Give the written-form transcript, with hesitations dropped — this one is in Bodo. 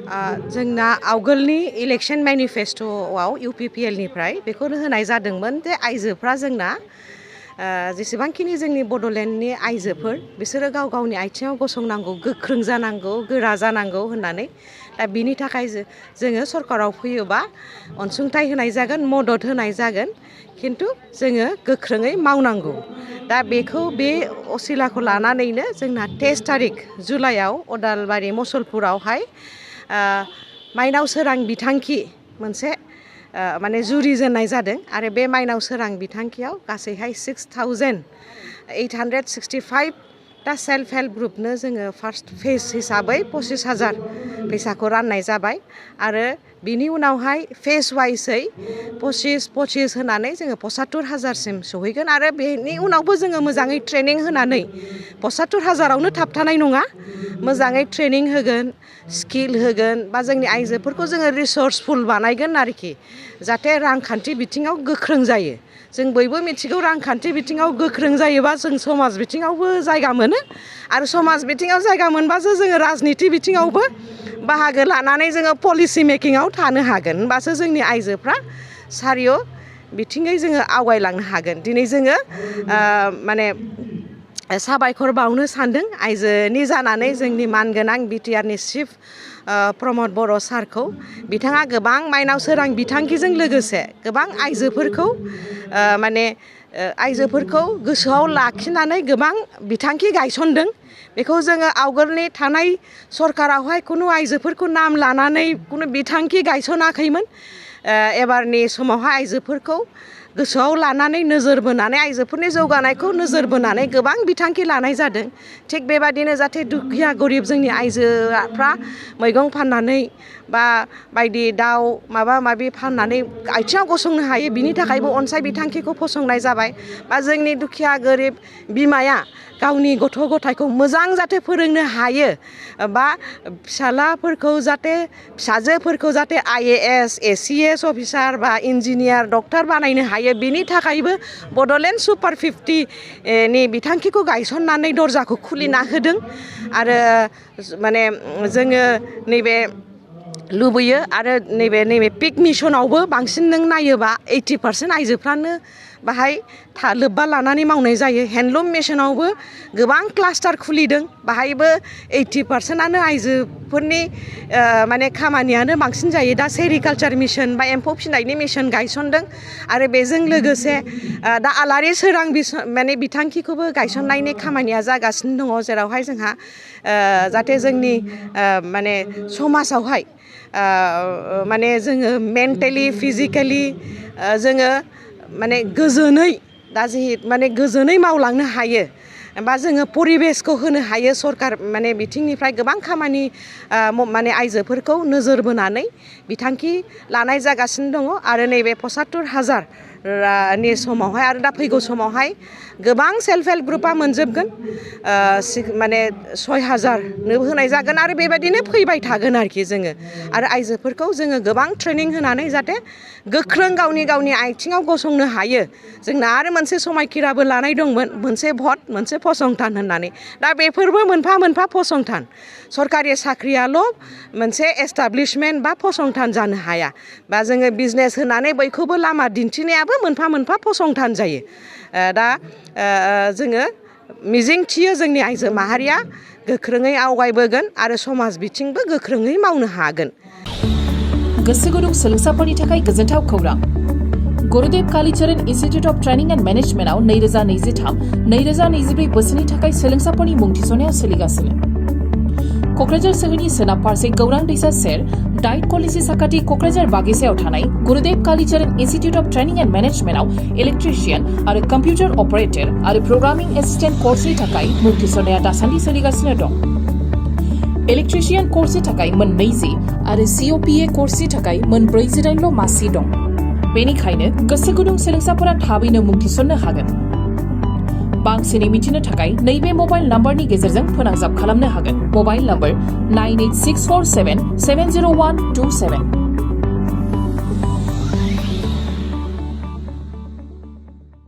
जोंना आवगोलनि इलेक्शन मेनिफेस्ट'आव UPPLनिफ्राय बेखौनो होनाय जादोंमोन जे आइजोफ्रा जोंना जेसेबांखिनि जोंनि बड'लेण्डनि आइजोफोर बिसोरो गाव गावनि आथिङाव गसंनांगौ गोख्रों जानांगौ गोरा जानांगौ होननानै दा बिनि थाखाय जोङो सरकाराव फैयोबा अनसुंथाइ होनाय जागोन मदद होनाय जागोन खिन्थु जोङो गोख्रोङै मावनांगौ दा बेखौ बे असिलाखौ लानानैनो जोंना 23 तारिख जुलाइआव अदालबारि मसलपुरावहाय माइनाव सोरां बिथांखि मोनसे माने जुरिजेननाय जादों आरो बे माइनाव सोरां बिथांखियाव गासैहाय 6,865 दा सेल्फ हेल्प ग्रुपनो जोङो फार्स्ट फेज हिसाबै 25,000 फैसाखौ राननाय जाबाय आरो बिनि उनावहाय फेज वाइसै 25 होनानै जोङो 75,000सिम सहैगोन आरो बेनि उनावबो जोङो मोजाङै ट्रेनिं होनानै 75,000आवनो थाबथानाय नङा मोजाङै ट्रेनिं होगोन स्किल होगोन बा जोंनि आइजोफोरखौ जोङो रिसर्सफुल बानायगोन आरोखि जाहाथे रांखान्थि बिथिङाव गोख्रों जायो जों बयबो मिथिगौ रांखान्थि बिथिङाव गोख्रों जायोबा जों समाज बिथिङावबो जायगा मोनो आरो समाज बिथिङाव जायगा मोनबासो जोङो राजनिति बिथिङावबो बाहागो लानानै जोङो पलिसि मेकिंआव थानो हागोन होनबासो जोंनि आइजोफ्रा सारिय' बिथिङै जोङो आवगायलांनो हागोन दिनै जोङो माने साबायखर बावनो सानदों आइजोनि जानानै जोंनि मानगोनां बिटिआरनि चिफ प्रमद बर' सारखौ बिथाङा गोबां माइनाव सोरां बिथांखिजों लोगोसे गोबां आइजोफोरखौ माने आइजोफोरखौ गोसोआव लाखिनानै गोबां बिथांखि गायसनदों बेखौ जोङो आवगोलनि थानाय सरकारावहाय खुनु आइजोफोरखौ नाम लानानै खुनु बिथांखि गायसनाखैमोन एबारनि समावहाय आइजोफोरखौ गोसोआव लानानै नोजोर बोनानै आइजोफोरनि जौगानायखौ नोजोर बोनानै गोबां बिथांखि लानाय जादों थिग बेबादिनो जाहाथे दुखिया गरिब जोंनि आइजोफ्रा मैगं फाननानै बा बायदि दाउ माबा माबि फाननानै आथिङाव गसंनो हायो बिनि थाखायबो अनसाय बिथांखिखौ फसंनाय जाबाय बा जोंनि दुखिया गोरिब बिमाया गावनि गथ' गथायखौ मोजां जाहाथे फोरोंनो हायो बा फिसालाफोरखौ जाहाथे फिसाजोफोरखौ जाहाथे IAS ACS अफिसार बा इन्जिनियार डक्टर बानायनो हायो बिनि थाखायबो बड'लेण्ड सुपार 50 नि बिथांखिखौ गायसननानै दरजाखौ खुलिना होदों आरो माने जोङो नैबे लुबैयो आरो नैबे पिक मिशनावबो बांसिन नों नायोबा 80% आइजोफ्रानो बाहाय लोब्बा लानानै मावनाय जायो हेन्डलुम मिशनावबो गोबां क्लास्टार खुलिदों बाहायबो 80%आनो आइजोफोरनि माने खामानियानो बांसिन जायो दा सेरिकालचार मिशन बा एम्फौ फिनायनि मिशन गायसनदों आरो बेजों लोगोसे दा आलारि सोरां माने बिथांखिखौबो गायसननायनि खामानिया जागासिनो दङ जेरावहाय जोंहा जाहाथे जोंनि माने समाजावहाय माने जोङो मेन्टेलि फिजिकेलि जोङो माने गोजोनै दा माने गोजोनै मावलांनो हायो बा जोङो परिबेसखौ होनो हायो सरकार माने बिथिंनिफ्राय गोबां खामानि माने आइजोफोरखौ नोजोर बोनानै बिथांखि लानाय जागासिनो दङ आरो नैबे 75,000 नि समावहाय आरो दा फैगौ समावहाय गोबां सेल्फ हेल्प ग्रुपा मोनजोबगोन माने 6,000 होनाय जागोन आरो बेबायदिनो फैबाय थागोन आरोखि जोङो आरो आइजोफोरखौ जोङो गोबां ट्रेनिं होनानै जाहाथे गोख्रों गावनि आथिङाव गसंनो हायो जोंना आरो मोनसे समायखिराबो लानाय दंमोन मोनसे भट मोनसे फसंथान होननानै दा बेफोरबो मोनफा मोनफा फसंथान सरकारि साख्रियाल' मोनसे एस्टाब्लिशमेन्ट बा फसंथान जानो हाया बा जोङो बिजनेस होनानै बयखौबो लामा दिन्थिनायाबो मोनफा मोनफा फसंथान जायो दा जोङो मिजिंथियो जोंनि आइजो माहारिया गोख्रोङै आवगायबोगोन आरो समाज बिथिंबो गोख्रोङै मावनो हागोन गोसो गुदुं सोलोंसाफोरनि थाखाय गोजोनथाव खौरां गुरुदेव Kalicharan institute of training and मेनेजमेन्टआव 2023-2024 बोसोरनि थाखाय सोलोंसाफोरनि मुं थिसननाया सोलिगासिनो क'क्राझार सोहोरनि सोनाब फारसे गौरां दैसा सेर डाइट कलेजनि साखाथि क'क्राझार बागिसायाव थानाय गुरुदेव Kalicharan institute of training and मेनेजमेन्टआव इलेक्ट्रिशियान आरो कम्पिउटार अपारेटर आरो प्रोग्रामिं एसिस्टेन्ट कर्सनि थाखाय मुं थिसननाया दासान्दि सोलिगासिनो दं इलेक्ट्रिशियान कर्सनि थाखाय मोन 20 आरो COPA कर्सनि थाखाय मोन 49ल' मासि दं बेनिखायनो गोसो गुदुं सोलोंसाफोरा थाबैनो मुं थिसननो हागोन बांसिनै मिथिनो थाखाय नैबे मबाइल नाम्बारनि गेजेरजों फोनांजाब खालामनो हागोन मबाइल नाम्बार 9864770127